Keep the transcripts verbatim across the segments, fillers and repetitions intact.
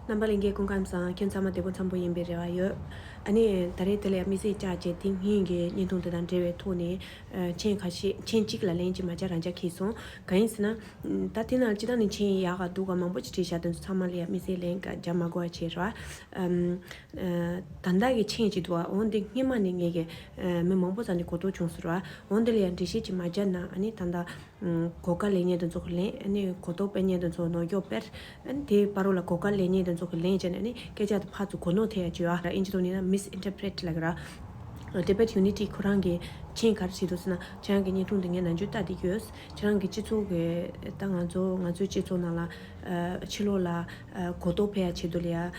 རྣམ་པ་ལྷན་རྒྱས་སྐུ་ཁམས་བཟང་། ཁྱེད་ཚང་མ་བདེ་པོ་འཚམ་པོ་ཡིན་པའི་རེ་བ་ཡོད། ཨ་ནི་ད་རེས་དེ་ལ་ཡང་དམིགས་བསལ་བཅར་བྱས་ཏེ་སྔོན་གྱི་བརྙན་ཐུང་དེ་དང་འབྲེལ་བའི་ཐོག་ནས་ཨ་མཆན་ཁ་ཤས། མཆན་གཅིག་ལ་ལན་གཅིག་མ་བརྒྱབ་རང་འཇགས་འཁྱེར་སོང་། གང་ཡིན་ཟེར་ན། ད་དེ་ནང་སྤྱིར་བཏང་ནས་མཆན་ཡག་ག་སྡུག་ག་མང་པོ་ཅིག་བྲིས་བཞག་དེ་ཚོ་ཚང་མ་ལ་ཡང་དམིགས་བསལ་ལན་བརྒྱབ་མ་དགོས་པ་བྱས་ར། ཨམ། ཨ། ད་ལྟ་གི་མཆན་ཅིག་འདུག་པ། འོ་འདི་སྔོན་མ་ནས་ངས་ཀྱི་ཨ་མི་མང་པོ་ཙམ་ནས་གོ་རྟོགས་བྱུང་སོང་ར། འོ་འདི་ལ་ཡང་འགྲེལ་བཤད་ཅིག་མ་བརྒྱབ་ན། ཨ་ནི་ད་ལྟ་ཨམ། གོ་སྐབས་ལེན་མཁན་དེ་ཚོ་གི་ལན། ཨ་ནི་གོ་རྟོགས་སྤེལ་མཁན་དེ་ཚོ་ནོར་འཁྱོག་སྤེལ། ཨ་ནི་དེའི་བར་རོ་ལ་གོ་སྐབས་ལེན་མཁན་དེ་ཚོ་གི་ལན་བྱས་ནས། ཨ་ནི་སྐད་ཆ་དེ་ཕར་ཚུར་གོ་ནོར་ཐེབས་ཡ་བྱེད་པ། ཨིན་ཇི་ཐོག་ནས་ན་མིས་ཨིན་ཊར་པི་རེཊ་ལབ་ཀྱི་ར། Tibet Unity ཁོ་རང་གི་མཆན་ག་རེ་བྲིས་འདུག་ཟེར་ན། ཁྱེད་རང་གི་བརྙན་ཐུང་འདི་ངས་ནམ་རྒྱུན་ལྟ་བསྡད་ཀྱི་ཡོད། ཁྱེད་རང་གི་སྤྱི་ཚོགས་ཀྱི། ད་ང་ཚོ་ང་ཚོའི་སྤྱི་ཚོགས་ནང་ལ་ཨ་ཕྱི་ལོགས་ལ་ཨ་གོ་རྟོགས་འཕེལ་ཡ་ཆེད་དུ་ལ་ཡ་ཨ་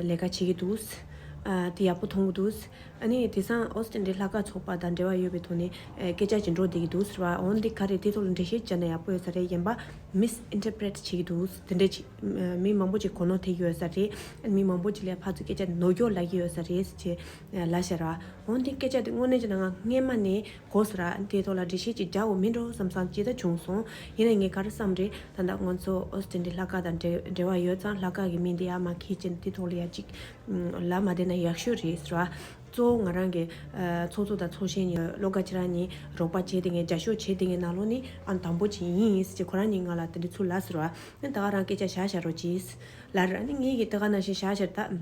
ལས་ཀ་བྱེད་ཀྱི་འདུག་ཨ་དེ་ཡག་པོ་མཐོང་གི་འདུག་ཨ་ནི་དེང་སང་ཨོ་སི་ཊན་ཌི་ལྷག་དཀར་ཚོགས་པ་དང་འབྲེལ་བ་ཡོད་པའི་ཐོག་ནས་ཨ་སྐད་ཆ་ཅིག་འགྲོ་བསྡད་ཀྱི་འདུག་ཟེར་བ། འོ་འདི་ག་རེ། དེ་ཐོག་ལ་འགྲེལ་བཤད་བྱས་ན་ཡག་པོ་ཡོད་ས་རེད། གཞན་པ་མིས་ཨིན་ཊར་པི་རེཊ་བྱེད་ཀྱི་འདུག་དེ་འདྲ་ཅིག་མི་མང་པོ་ཅིག་གོ་ནོར་ཐེབས་ཀྱི་ཡོད་ས་རེད། མི་མང་པོ་ཅིག་ལ་ཕར་ཚུར་སྐད་ཆ་ནོར་འཁྱོག་ལབ་ཀྱི་ཡོད་ས་རེད་ཅེས་ལབ་བཞག་ར། འོ་འདི་སྐད་ཆ་དེ་དངོས་གནས་ཅིག་ན་ང་སྔོན་མ་ནས་གོ་སོང་ར། དེ་ཐོག་ལ་འགྲེལ་བཤད་ཅིག་རྒྱག་དགོས་མིན་འགྲོ་བསམ་བསམ་ཅིག་ད་བྱུང་སོང་། ཡིན་ནའི་ངས་ག་རེ་བསམ་རེད། ད་ལྟ་ང་ཚོ་ཨོ་སི་ཊན་ཌི་ལྷག་དཀར་དང་འབྲེལ་འབྲེལ་བ་ཡོད་ཙང་། ལྷག་དཀར་གྱི་མིང་དེ་ཡར་མར་འཁྱེར་བྱས་ནས་དེ་ཐོག་ལ་ཡ་ཅིག་ལབ་མ་བསྡད་ན་ཡག་ཤོས་རེད་ཟེར་བ། གཙོ་བོ་ང་རང་གི་ཨ་ཚོགས་གཙོ་དང་ཚོགས་གཞོན་གཉིས་བློ་དགའ་ཁྱེད་རང་གཉིས་རོགས་པ་བྱས་བསྡད་མཁན། རྒྱབ་སྐྱོར་བྱས་བསྡད་མཁན་ནང་ལོགས་ནས་ཨ་དང་པོ་ཅིག་ཡིན་ཟེར་བྱས་ཁོ་རང་གཉིས་ང་ལ་དེ་འདྲ་ཚུར་ལབ་ཟེར་བ། ཨ་ནི་ད་ག་རང་སྐད་ཆ་བཞག་བཞག་རོགས་གྱིས་ལབ་ར། ཨ་ནི་ངས་ཀྱིས་ད་ག་ནང་བཞིན་བཞག་བཞག་ད།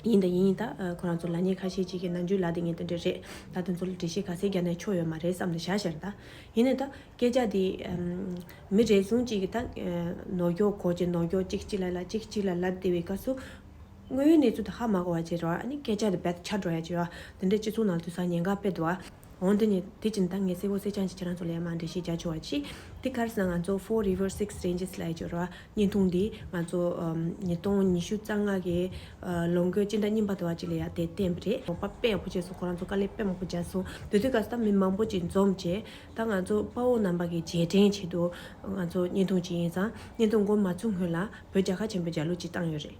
ཡིན་ད་ཡིན། ད་ཨ་ཁོ་རང་ཚོ་ལབ་མཁན་ཁ་ཤས་ཅིག་གིས་ནམ་རྒྱུན་ལབ་བསྡད་མཁན་དེ་འདྲ་རེད། ད་དེ་ཚོ་ལ་འགྲེལ་བཤད་ག་ཚད་རྒྱག་ནའི་ཆོ་ཡོད་མ་རེད་བསམ་ནས་བཞག་བཞག་རེད། ད་ཡིན་ནའི་ད་སྐད་ཆ་དེ་ཨམ་མི་རེ་ཟུང་ཅིག་གིས་ད་ཨ་ནོར་འཁྱོག་གོ་བྱས། ནོར་འཁྱོག་གཅིག་གཅིག་ལ་ལབ། གཅིག་གཅིག་ལ་ལབ་བསྡད་པའི་སྐབས་སུ། དངོས་ཡོད་གནས་ཚུལ་དེ་ཧ་མ་གོ་བ་བྱས་ར། ཨ་ནི་སྐད་ཆ་དེ་རྦད་ཆག་འགྲོ་ཡ་བྱས་པ། དེ་འདྲའི་སྤྱི་ཚོགས་ནང་དུས་སང་ཉེན་ཁ་དཔེ་འདུག་པ། འོན་ཏེ་ནི་དེ་བཞིན་ད་ངས་གསལ་པོ་གསལ་རྐྱང་ཅིག་ཁྱེད་རང་ཚོ་ལ་ཡང་མར་འགྲེལ་བཤད་རྒྱག་ཆོག་པ་ཅིག་དེ་ག་རེ་ཟེར་ན། ང་ཚོ་Four River Six Ranges ལབ་ཡ་ཅིག་ཡོད་རེད་པ། བརྙན་ཐུང་འདི་ང་ཚོ་ཨམ་ཉིས་སྟོང་ཉི་ཤུ་རྩ་ལྔ་གི་ཨ་ལོ་འགོའི་སྤྱི་ཟླ་གཉིས་པ་དེ་བ་ཅིག་ལ་ཡ་དེ་བསྟན་པ་རེད། རོགས་པ་དཔེ་ཡག་པོ་བྱས་སོང་། ཁོ་རང་ཚོ་དཀའ་ལས་དཔེ་མང་པོ་བརྒྱབ་སོང་། དེ་དུས་སྐབས་སུ་ད་མི་མང་པོ་ཅིག་འཛོམས་བྱས། ད་ང་ཚོ་དཔའ་བོ་རྣམ་པ་གི་རྗེས་དྲན་ཆེད་དུ་ང་ཚོ་བརྙན་ཐུང་ཅིག་ཡིན་ཙང་། བརྙན་ཐུང་འགོ་མ་ཚུགས་སྔོན་ལ་བོད་རྒྱལ་ཁབ་ཆེན་པོའི་རྒྱལ་གླུ་ཅིག་བཏང་ཡོད་རེད།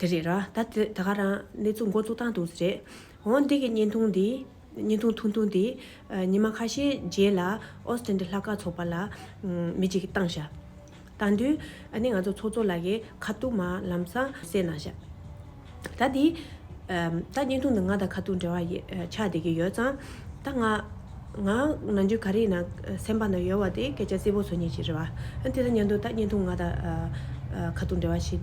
དེ་རེད་ར། ད་དེ་ད་ག་རང་གནས་ཚུལ་འགོ་བཙུགས་སྟངས་འདུག་ཟེར་རེད། འོ་འདི་གི་བརྙན་ཐུང་འདི། བརྙན་ཐུང་ཐུང་ཐུང་འདི་ཨ་ཉི་མ་ཁ་ཤས་རྗེས་ལ་ཨོ་སི་ཊན་ཌི་ལྷག་དཀར་ཚོགས་པ་ལ་ཨམ་མི་གཅིག་གིས་བཏང་ཤག་བཏང་དུས་ཨ་ནི་ང་ཚོ་ཚོགས་གཙོ་ལགས་ཀྱིས་ཁ་ཐུག་མར་ལམ་སང་གསལ་གནང་ཤག་ད་འདི་ཨམ་ད་བརྙན་ཐུང་འདི་ང་དང་ཁ་ཐུག་འབྲེལ་བ་ཡོད་ཆགས་བསྡད་ཀྱི་ཡོད་ཙང་། ད་ང་ང་ནམ་རྒྱུན་ག་རེ་ཡིན་ན་སེམས་པ་ན་ཡོད་པ་དེ་སྐད་ཆ་གསལ་པོ་བཟོ་མཁན་ཞིག་རེད་པ། ཨ་དེ་དང་མཉམ་དུ་ད་བརྙན་ཐུང་ང་དང་ཨ་ཨ་ཁ་ཐུག་འབྲེལ་བ་ཞིག་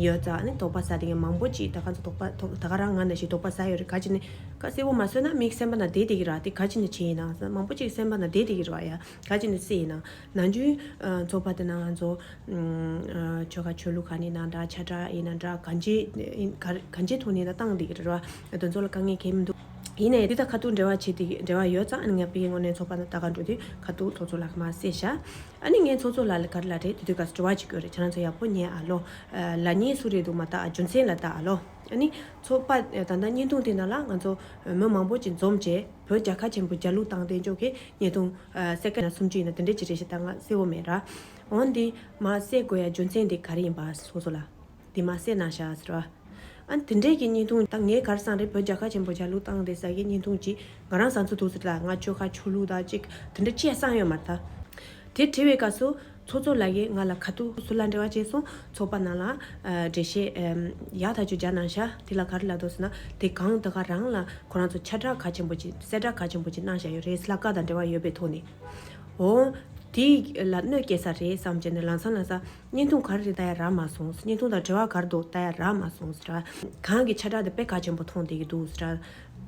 ཡོད་ཙང་། ཨ་ནི་དོགས་པ་ཟ་བསྡད་མཁན་མང་པོ་ཅིག་ད་ག་ཚོད་དོགས་པ་དོགས་ད་ག་རང་ང་ནང་བཞིན་དོགས་པ་ཟ་ཡོད་རེད། ག་ཅི་ནས་ག་གསལ་པོ་མ་བཟོས་ན་མིའི་སེམས་པ་ན་བསྡད་བསྡད་ཀྱི་རེད་པ། དེ་ག་ཅི་ནས་བྱས་ཡིན་ན། མང་པོ་ཅིག་སེམས་པ་ན་བསྡད་བསྡད་ཀྱི་རེད་པ། ཡ་ག་ཅི་ནས་སེ་ཡིན་ན། ནམ་རྒྱུན་ཨ་ཚོགས་པ་དེ་ནང་ང་ཚོ་ཨ་ཆོལ་ཁ་ཆོས་ལུགས་ག་ནས་ཡིན་ན་འདྲ། ཆ་འདྲ་ཡིན་ན་འདྲ། གང་ཅི་ག་གང་ཅིའི་ཐོག་ནས་ད་བཏང་བསྡད་ཀྱི་རེད་པ། དེ་ཚོ་ལ་དཀའ་ངལ་གང་ཡང་མི་འདུག་ཡིན་ནའི་འདི་དང་ཁ་ཐུག་འབྲེལ་བ་བྱེད་དེ་འབྲེལ་བ་ཡོད་ཙང་། ཨ་ནི་ངས་ཕ་གིའི་དངོས་གནས་ཚོགས་པ་ནང་ལྟ་ག་འགྲོ་དུས་ཁ་ཐུག་ཚོགས་གཙོ་ལགས་མར་གསལ་ཤག་ཨ་ནི་ངས་ཚོགས་གཙོ་ལགས་ལ་ག་རེ་ལབ་རེད། དེ་དུས་སྐབས་སུ་དྲི་བ་ཅིག་བཀོད་རེད། ཁྱེད་རང་ཚོ་ཡག་པོ་ཉན་ཨ་ལོ། ཨ་ལབ་མཁན་སུ་རེད་འདུག་མ་ལྟ་ཨ། རྒྱུ་མཚན་ལ་ལྟ་ཨ་ལོ། ཨ་ནི་ཚོགས་པ་ད་ལྟ་བརྙན་ཐུང་དེ་ནང་ལ་ང་ཚོ་མི་མང་པོ་ཅིག་འཛོམས་བྱས་བོད་རྒྱལ་ཁབ་ཆེན་པོའི་རྒྱལ་གླུ་བཏང་བསྡད་འཇོག་གི་བརྙན་ཐུང་ཨ་སེ་ཀན་ཌ་སུམ་ཅུ་ཡིན་ན་དེ་འདྲ་ཅིག་རེད་ཤག་ད་ང་གསལ་པོ་མེད་ར། འོན་ཏེ་མར་གསལ་དགོས་ཡ་རྒྱུ་མཚན་དེ་ག་རེ་ཡིན་པ། ཚོགས་གཙོ་ལགས། འདི་མར་གསལ་གནང་ཤག་ཟེར་བ། ཨ་དེ་འདྲས་ཀྱི་བརྙན་ཐུང་ད་ངས་ག་རེ་བསམ་རེད། བོད་རྒྱལ་ཁབ་ཆེན་པོ་རྒྱལ་གླུ་བཏང་བསྡད་ས་གི་བརྙན་ཐུང་ཅིག་ང་རང་བསམ་ཚུལ་འདུག་ཟེར། ད་ང་ཆོལ་ཁ་ཆོས་ལུགས་ད་ཅིག་དེ་འདྲ་ཅི་ཡང་བསམ་ཡོད་མ་རེད་ད། དེ་དྲི་བའི་སྐབས་སུ་ཚོགས་གཙོ་ལགས་ཀྱིས་ང་ལ་ཁ་ཐུག་ཟུར་ལ་འབྲེལ་བ་བྱས་སོང་། ཚོགས་པ་ནང་ལ་ཨ་འགྲེལ་བཤད་ཨམ་ཡག་ཐག་ཆོད་རྒྱག་གནང་ཤག་དེ་ལ་ག་རེ་ལབ་འདུག་ཟེར་ན། དེ་གང་ད་ག་རང་ལ་ཁོ་རང་ཚོ་ཁྱབ་བསྒྲགས་གལ་ཆེན་པོ་ཅིག་གསལ་བསྒྲགས་གལ་ཆེན་པོ་ཅིག་གནང་བཞག་ཡོད་རེད། ལྷག་དཀར་དང་འབྲེལ་བ་ཡོད་པའི་ཐོག་ནས། འོ། དེ་ལ་གནོད་སྐྱེལ་ས་རེད་བསམ་བྱས་ནས་ལམ་སང་ལམ་སང་བརྙན་ཐུང་ག་རེ་རེད་ལྟ་ཡ་རག་མ་སོང་། བརྙན་ཐུང་དང་འབྲེལ་བ་ག་རེ་འདུག་ལྟ་ཡ་རག་མ་སོང་ཟེར། གང་གི་ཁྱབ་བསྒྲགས་དེ་དཔེ་གལ་ཆེན་པོ་མཐོང་བསྡད་ཀྱི་འདུག་ཟེར།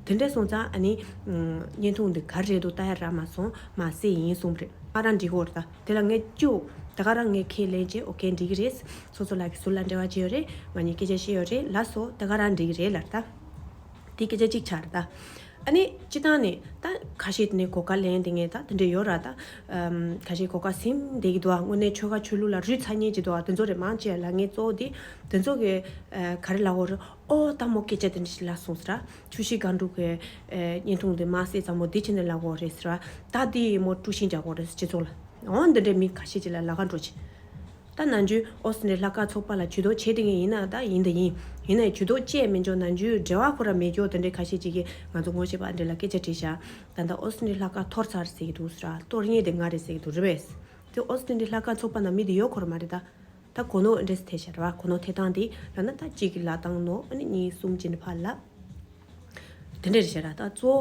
དེ་འདྲ་སོང་ཙང་ཨ་ནི་བརྙན་ཐུང་འདི་ག་རེ་རེད་འདུག་ལྟ་ཡ་རག་མ་སོང་། མ་གསལ་ཡིན་གསུངས་པ་རེད། ང་རང་འགྲིག་གི་ཡོད་རེད་ད། དེ་ལ་ངས་ཅུ་ད་ག་རང་ངས་ཁས་ལེན་བྱས། ཨོ་ཁེ་འགྲིག་གི་རེད། ཚོགས་གཙོ་ལགས་ཀྱིས་ཟུར་ལ་འབྲེལ་བ་བྱས་ཡོད་རེད། ང་གཉིས་སྐད་ཆ་བཤད་ཡོད་རེད། ལགས་སོ། ད་ག་རང་འགྲིག་གི་རེད་ལབ་ད། དེ་སྐད་ཆ་གཅིག་ཆགས་རེད་ད། ཨ་ནི་སྤྱིར་བཏང་ནས་ད་ཁ་ཤས་དེ་ནས་གོ་སྐབས་ལེན་བསྡད་མཁན་ད་དེ་འདྲ་ཡོད་ར་ད། ཨམ་ཁ་ཤས་གོ་སྐབས་ཟིན་བསྡད་ཀྱི་འདུག་ཨ། དངོས་གནས་ཆོལ་ཁ་ཆོས་ལུགས་ལ་རུས་ཚ་མཁན་ཅིག་འདུག་ཨ། དེ་ཚོ་རེད་མང་ཆེ་ལབ་མཁན་གཙོ་བོ་དེ། དེ་ཚོ་གི་ཨ་ག་རེ་ལབ་དགོས་རེད། ཨོ་ད་མོ་སྐད་ཆ་དེ་འདྲ་ཞིག་ལབ་སོང་ཟེར་ར། ཆུ་བཞི་སྒང་དྲུག་གི་ཨ་བརྙན་ཐུང་དེ་མར་གསལ་ཙང་མོ་འདི་བྱས་ནས་ལབ་དགོས་རེད་ཟེར་ར། ད་འདི་མོ་དཀྲུག་ཤིང་རྒྱག་དགོས་རེད་སྤྱི་ཚོགས་ལ། ཨོ་འདི་འདྲའི་མི་ཁ་ཤས་ཅིག་ལ་ལབ་ག་འགྲོ་ཆེ། ད་ནམ་རྒྱུན་ཨོ་སི་ཊྲེ་ལི་ཡ་ལྷག་དཀར་ཚོགས་པ་ལ་ཇུས་གཏོགས་བྱེད་བསྡད་མཁན་ཡིན་ན་ད་ཡིན་ད་ཡིན། ཡིན་ནའི་ཇུས་གཏོགས་བྱས་མི་འཇོག་ནམ་རྒྱུན་འབྲེལ་བ་ཁོ་རང་མེད་འཇོག་དེ་འདྲའི་ཁ་ཤས་ཅིག་གིས་ང་ཚོ་ངོ་ཤེས་པ་འདྲ་ལ་སྐད་ཆ་དྲིས་ཤག་ད་ལྟ་ཨོ་སི་ཊྲེ་ལི་ཡ་ལྷག་དཀར་འཐོར་ཚར་ཟེར་གྱི་འདུག་ཟེར་ར། གཏོར་མཁན་དེ་ང་རེད་ཟེར་གྱི་འདུག་རེད་པས། དེ་ཨོ་སི་ཊྲེ་ལི་ཡ་ལྷག་དཀར་ཚོགས་པ་ནང་མི་དེ་ཡོད་ཁོ་རང་མ་རེད་ད། ད་གོ་ནོར་འདྲེས་ཐེབས་ཤག་ར། གོ་ནོར་ཐེབས་སྟངས་དེ་ལབ་ན་ད་གཅིག་གི་ལ་བཏང་ནོར། ཨ་ནི་གཉིས་གསུམ་བྱས་ནས་ཕར་ལ། དེ་འདྲ་རེད་ཤག་ར། ད་གཙོ་བོ་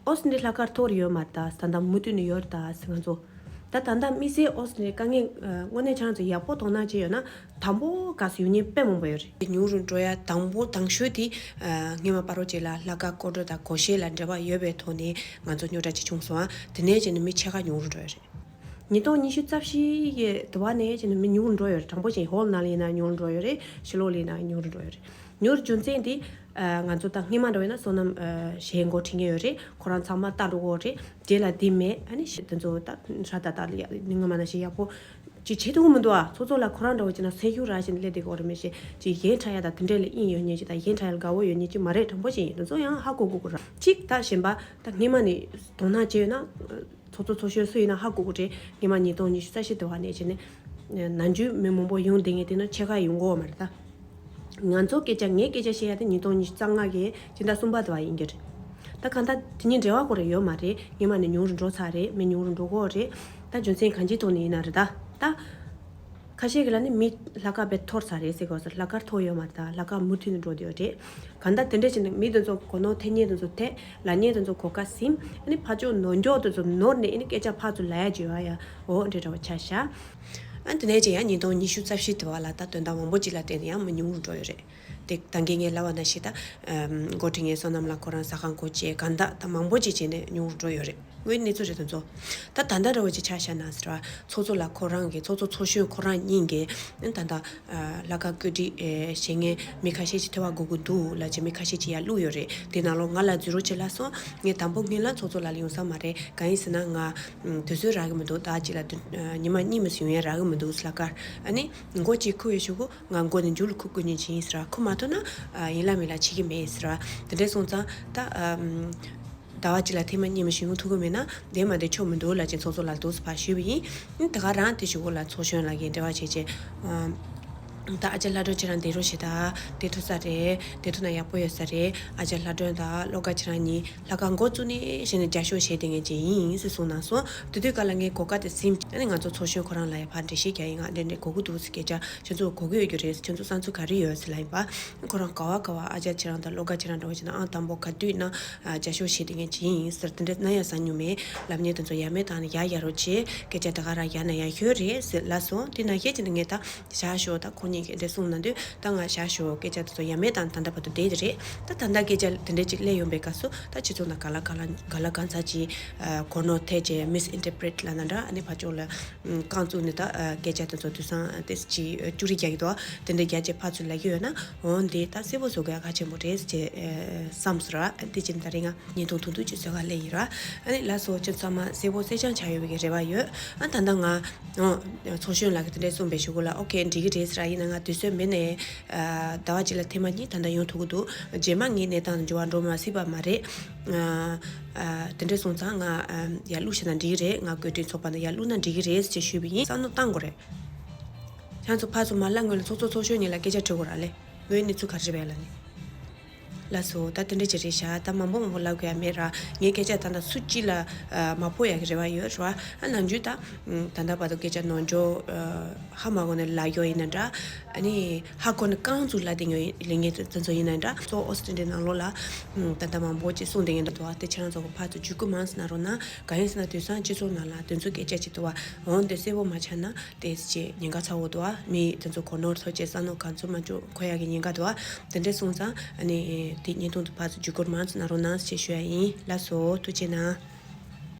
ཨོ་སི་འདི་ལྷག་དཀར་ཐོར་ཡོད་མ་རེད། ད་ད་ལྟ་མུ་མཐུད་ནས་ཡོད་རེད། ད་ང་ཚོ་ད་ད་ལྟ་དམིགས་བསལ་ཨོ་སི་འདི་དཀའ་ངལ་དངོས་གནས་ཁྱེད་རང་ཚོ་ཡག་པོ་དོ་སྣང་བྱས་ཡོད་ན། དང་པོ་ག་སུ་ཡོང་མཁན་དཔེ་མང་པོ་ཡོད་རེད། ཉུང་རུ་འགྲོ་ཡ་དང་པོ་དང་ཤོས་དེ་སྔོན་མ་བར་དུ་ཅིག་ལ་ལྷག་དཀར་སྐོར་བྲོ་དང་སྒོར་གཞས་ལ་འབྲེལ་བ་ཡོད་པའི་ཐོག་ནས་ང་ཚོ་རྙོག་དྲ་ཅིག་བྱུང་སོང་ཨ། དེ་ནས་བྱས་ནས་མི་ཕྱེད་ཀ་ཉུང་རུ་འགྲོ་ཡ་རེད། ཉིས་སྟོང་ཉི་ཤུ་རྩ་བཞི་གི་དུ་བ་ནས་བྱས་ནས་མི་ཉུང་རུ་འགྲོ་ཡོད་རེད། དྲང་པོ་བྱས་ཧོལ་ནང་ལ་ཡིན་ན་ཉུང་རུ་འགྲོ་ཡོད་རེད། ཕྱི་ལོགས་ལ་ཡིན་ན་ཉུང་རུ་འགྲོ་ཡོད་རེད། ཉུང་རུ་རྒྱུ་མཚན་དེ་ང་ཚོ་ད་སྔོན་མ་འདྲ་བ་ཡིན་ན་སོ་ནམ་གཞས་འགོ་ཁྲིད་མཁན་ཡོད་རེད། ཁོ་རང་ཚང་མ་ལྟ་འགྲོ་གི་ཡོད་རེད། རྗེས་ལ་དེ་མེད། ཨ་ནི་དེ་ཚོ་ད་ཧྲ་ད་ད་ལ་ཡ་ནི་ང་མ་ན་ཞིག་ཡག་པོ་ཅིག་བྱེད་ཐུབ་ཀྱི་མི་འདུག་ཨ། ཚོགས་གཙོ་ལགས་ཁོ་རང་འདྲ་བོ་བྱས་ན་སེམས་ཤུགས་རག་བཞིན་སླེབས་བསྡད་ཀྱི་ཡོད་རེད། མི་ཤེས་ཅིག་གཞས་འཁྲབ་ཡ་ད་དེ་འདྲས་ལ་དབྱིངས་ཡོད་མཁན་ཅིག་ད་གཞས་འཁྲབ་ཡ་ལ་དགའ་བོ་ཡོད་མཁན་ཅིག་མ་རེད། དྲང་པོ་བྱས་ཡིན། དེ་ཚོ་ཡང་ཧ་གོ་དགོས་ཀྱི་རེད། གཅིག་ད་གཞན་པ་ད་སྔོན་མ་ནས་དོ་སྣང་བྱས་ཡོད་ན། ཚོགས་གཙོ་ཚོགས་གཞོན་སུ་ཡིན་ན་ཧ་གོ་གི་རེད། སྔོན་མ་ཉིས་སྟོང་ཉི་ཤུ་རྩ་བཞི་དུ་བ་ནས་བྱས་ནས་ནམ་རྒྱུན་མི་མང་པོ་ཡོང་བསྡད་མཁན་དེ་ནི་ཕྱེད་ཀ་ཡོང་གི་ཡོད་མ་རེད་ད། ང་ཚོ་སྐད་ཆ་ངའི་སྐད་ཆ་བཤད་ཡ་དེ་ཉིས་སྟོང་ཉི་ཤུ་རྩ་ལྔ་གི་སྤྱི་ཟླ་གསུམ་པ་དུ་བ་ཡིན་གྱི་རེད། ད་གང་ལྟར་དེ་གཉིས་འབྲེལ་བ་ཁོ་རང་ཡོད་མ་རེད། སྔོན་མ་ནས་ཉུང་རུ་འགྲོ་ཚར་རེད། མི་ཉུང་རུ་འགྲོ་གི་ཡོད་རེད། ད་རྒྱུ་མཚན་གང་ཅིའི་ཐོག་ནས་ཡིན་ན་རེད་ད། ད། ཁ་ཤས་ཀྱིས་ལབ་ནི་མི་ལྷག་དཀར་དཔེ་ཐོར་ཚར་རེད་ཟེར་གོ་ཟེར། ལྷག་དཀར་ཐོར་ཡོད་མ་རེད་ད། ལྷག་དཀར་མུ་མཐུད་ནས་འགྲོ་བསྡད་ཡོད་རེད། གང་ལྟར་དེ་འདྲ་བྱས་ནས་མི་དེ་ཚོ་གོ་ནོར་ཐེབས་མཁན་དེ་ཚོ་ཐེབས། ལབ་མཁན་དེ་ཚོ་གོ་སྐབས་ཟིན། ཨ་ནི་ཕར་ཕྱོགས་ནོར་འཁྱོག་དེ་ཚོ་ནོར་ནས་ཨ་ནི་སྐད་ཆ་ཕར་ཚུར་ལབ་ཡ་བྱེད་ཡ་ཡ། འོ་འདྲ་འདྲ་བ་ཆགས་ཤག་ཨ་དེ་ནས་ཅི་ཡང་ཉིས་སྟོང་ཉི་ཤུ་རྩ་བཞི་དེ་བ་ལ་ད་དོན་དག་མང་པོ་ཅིག་ལ་བརྟེན་ནས་ཡང་མི་ཉུང་རུ་འགྲོ་ཡོད་རེད། དེ་ད་གིན་ངས་ལབ་པ་ནང་བཞིན་ད། ཨམ། འགོ་ཁྲིད་མཁན་བསོད་ནམས་ལགས་ཁོ་རང་ཟ་ཁང་སྒོ་ཕྱེ། གང་ལྟར་ད་མང་པོ་ཅིག་བྱས་ནས་ཉུང་རུ་འགྲོ་ཡོད་རེད། དངོས་གནས་ཚུལ་རེད་དེ་ཚོ། ད་ད་ལྟ་འདྲ་བོ་ཅིག་ཆགས་ཤག་ན་ཟེར་བ། ཚོགས་གཙོ་ལགས་ཁོ་རང་གིས་ཚོགས་གཙོ་ཚོགས་གཞོན་ཁོ་རང་གཉིས་ཀྱིས་ཨ་ད་ལྟ་ཨ་ལྷག་དཀར་བཀོད་སྒྲིག་ཨེ་བྱེད་མཁན་མི་ཁ་ཤས་ཅིག་ཐེ་བ་དགོས་ཀྱི་འདུག་ལབ་བྱས་མི་ཁ་ཤས་ཅིག་ཡར་བླུགས་ཡོད་རེད། དེ་ནང་ལོགས་ང་ལ་འཛུལ་རོགས་བྱེད་ལབ་སོང་། ངས་དང་པོ་སྔོན་ལ་ཚོགས་གཙོ་ལགས་ལ་ཡོང་ས་མ་རེད། གང་ཡིན་ཟེར་ན་ང་དུས་ཚོད་རག་གི་མི་འདུག་ད་ཅིག་ལ་དུས་ཉི་མ་གཉིས་མ་ཟིན་ཡོང་ཡ་རག་གི་མི་འདུག་ལྷག་དཀར། ཨ་ནི་མགོ་གཅིག་ཁུར་བའི་གཞུག་གུ་ང་མགོ་ནས་མཇུག་ལ་ཁུར་དགོས་ཉེན་ཅིག་ཡིན་ཟེར་བ། ཁུར་མ་ཐུབ་ན་ཨ་ཡིན་ལ་མིན་ལ་བྱེད་ཀྱི་མེད་ཟེར་བ། དེ་འདྲས་སོང་ཙང་ད་ཨམ། ཟླ་བ་གཅིག་ལ་ཐེངས་མ་གཉིས་མ་ཞིག་ཡོང་ཐུབ་ཀྱི་མེད་ན་དེ་མ་དེ་ཆོག་མི་འདུག་ལབ་བྱས་ཚོགས་གཙོ་ལགས་ལ་འདུག་སེ་ཕར་ཞུས་པ་ཡིན། ཨ་ནི་ད་ག་རང་དེ་གཞུག་གུ་ལ་ཚོགས་གཞོན་ལགས་ཀྱིས་འབྲེལ་བ་བྱས་བྱས། ཨམ། ད་ཨ་ཅག་ལྷ་སྒྲོན་ཁྱེད་རང་བསྡད་རོགས་བྱེད་ད། བསྡད་ཐུབ་ས་རེད། བསྡད་ཐུབ་ན་ཡག་པོ་ཡོད་ས་རེད། ཨ་ཅག་ལྷ་སྒྲོན་དང་བློ་དགའ་ཁྱེད་རང་གཉིས་ལྷག་དཀར་འགོ་བཙུགས་ནས་གཞི་ནས་རྒྱབ་སྐྱོར་བྱེད་བསྡད་མཁན་ཅིག་ཡིན་ཟེར་གསུངས་གནང་སོང་། དེ་དུས་སྐབས་ལ་ངས་གོ་སྐབས་དེ་ཟིན། ཨ་ནི་ང་ཚོ་ཚོགས་གཞོན་ཁོ་རང་ལ་ཡང་ཕར་འགྲེལ་བཤད་རྒྱག་ཡིན། ང་འདི་འདྲ་དགོས་ཀྱི་འདུག་ཟེར། སྐད་ཆ་ཁྱོད་ཚོ་གོ་གི་ཡོད་རྒྱུ་རེད། ཁྱོད་ཚོ་བསམ་ཚུལ་ག་རེ་ཡོད་ཟེར་ལབ་ཡིན་པ། ཁོ་རང་ག་བ་ག་བ་ཨ་ཅག་ཁྱེད་རང་དང་བློ་དགའ་ཁྱེད་རང་འདྲ་བོ་བྱས་ན་ཨང་དང་པོ་ག་དུས་ན་རྒྱབ་སྐྱོར་བྱེད་བསྡད་མཁན་ཅིག་ཡིན་ཟེར། དེ་འདྲ་ན་ཡང་ས་མྱོང་མེད། ལབ་མཁན་དེ་ཚོ་ཡ་མེད་བཏང་ནས་ཡར་ཡར་རོགས་བྱེད། སྐད་ཆ་ད་ག་རང་ཡར་ན་ཡར་ཤོས་རེད་ཟེར་ལབ་སོང་། དེ་ནང་བཞིན་བྱས་ནས་ངས་ད་བཞག་ཞོག་ད་ཁོ་གཉིས་ཀྱིས་འདི་གསུངས་གནང་དུས་ད་ང་བཞག་ཞོག་སྐད་ཆ་དེ་ཚོ་ཡ་མེད་བཏང་ད་ལྟ་བར་དུ་བསྡད་དེ་རེད། ད་ད་ལྟ་སྐད་ཆ་དེ་འདྲ་ཅིག་སླེབས་ཡོང་པའི་སྐབས་སུ་ད་སྤྱི་ཚོགས་ནང་ག་ལ་ག་ལ་ག་ལ་གང་ཚ་ཅིག་གོ་ནོར་ཐེབས་བྱས་མིས་ཨིན་ཊར་པི་རེ་ཊི་ལབ་ན་འདྲ། ཨ་ནི་ཕར་ཕྱོགས་ལ་རྐང་བཙུགས་ནས་ད་སྐད་ཆ་དེ་ཚོ་དུས་སང་ཏོག་ཙམ་ཅིག་ཅུ་རི་རྒྱག་གི་འདུག་དེ་འདྲ་རྒྱག་བྱས་ཕར་ཚུར་ལབ་ཀྱི་ཡོད་ན། འོ་འདི་ད་གསལ་པོ་བཟོ་དགོས་ཡ་གལ་ཆེན་པོ་རེད་ཅེས་ཨེ་བསམ་སོང་ར། དེ་བྱས་ནས་ད་རེས་ང་བརྙན་ཐུང་ཐུང་ཐུང་ཅིག་བཟོ་ག་སླེབས་ཡིན་ར། ཨ་ནི་ལགས་སོ། ཁྱེད་ཚང་མ་གསལ་པོ་གསལ་རྐྱང་ཆགས་ཡོད་པའི་རེ་བ་ཡོད། ཨ་ད་ལྟ་ང་ཨོ་ཚོགས་གཞོན་ལགས་ཀྱིས་དེ་འདྲས་གསུངས་པའི་གཞུག་གུ་ལ་ཨོ་ཁེ་འགྲིག་གི་རེད་ཟེར་ར། ཡིན་ན་ང་དུས་ཚོད་མེད་ནས་ཨ་ཟླ་བ་གཅིག་ལ་ཐེངས་མ་གཉིས་ད་ལྟ་ཡོང་ཐུབ་ཀྱི་འདུག་རྗེས་མ་ངའི་གནས་སྟངས་འགྱུར་བ་འགྲོ་མ་སྲིད་པ་མ་རེད། ཨ་ཨ་དེ་འདྲས་སོང་ཙང་ང་ཨ་ཡར་བླུགས་བྱས་ན་འགྲིག་གི་རེད། ང་བཀོད་སྒྲིག་ཚོགས་པ་ནང་ཡར་བླུགས་ན་འགྲིག་གི་རེད་ཅེས་ཞུས་པ་ཡིན། བསམ་བློ་བཏང་དགོས་རེད། ཁྱེད་ཚོ་ཕར་ཚུར་མ་ལབ་སྔོན་ལ་ཚོགས་གཙོ་ཚོགས་གཞོན་གཉིས་ལ་སྐད་ཆ་དྲི་དགོས་ར་ལེ། ངའི་གནས་ཚུལ་ག་རེ་རེད་པས་ལབ་ནས། ལགས་སོ། ད་དེ་འདྲ་ཅིག་རེད་ཤག་ད་མང་པོ་མང་པོ་ལབ་དགོས་ཡ་མེད་ར། ངའི་སྐད་ཆ་ད་ལྟ་སུ་གཅིག་ལ་ཨ་མ་ཕོག་ཡ་གི་རེ་བ་ཡོད་ར། ཨ་ནམ་རྒྱུན་ད་ད་ལྟ་བར་དུ་སྐད་ཆ་ནོར་འཁྱོག་ཨ་ཧ་མ་གོ་ནས་ལབ་ཡོད་ཡིན་ན་འདྲ། ཨ་ནི་ཧ་གོ་ནས་རྐང་བཙུགས་ལབ་བསྡད་ཡོད་ལབ་མཁན་དེ་ཚོ་ཡིན་ན་འདྲ། གཙོ་བོ་ཨོ་སི་ཊེ་ལི་ཡའི་ནང་ལོགས་ལ་ད་ལྟ་མང་པོ་ཅིག་གསུངས་བསྡད་མཁན་འདུག་པ། དེ་ཁྱེད་རང་ཚོ་གི་ཕར་ཚུར་བརྒྱུད་སྐུར་མང་ཙམ་གནང་རོགས་གནང་། གང་ཡིན་ཟེར་ན་དེང་སང་སྤྱི་ཚོགས་ནང་ལ་དེ་ཚོའི་སྐད་ཆ་ཅིག་འདུག་པ། འོ་འདི་གསལ་པོ་མ་ཆགས་ན། དེ་ཅེས་ཉེན་ཁ་ཚ་བོ་འདུག་ཨ། མི་དེ་ཚོ་གོ་ནོར་ཐོབ་བྱས་བསམ་མནོ་ག་ཚོད་མ་བཅོས་འཁོར་ཡག་གི་ཉེན་ཁ་འདུག་ཨ། དེ་འདྲས་སོང་ཙང་ཨ་ནི་དེ་བརྙན་ཐུང་དེ་ཕར་ཚུར་བརྒྱུད་སྐུར་མང་ཙམ་གནང་རོགས་གནང་ཞེས་ཞུ་ཡ་ཡིན། ལགས་སོ། ཐུགས་རྗེ་གནང་།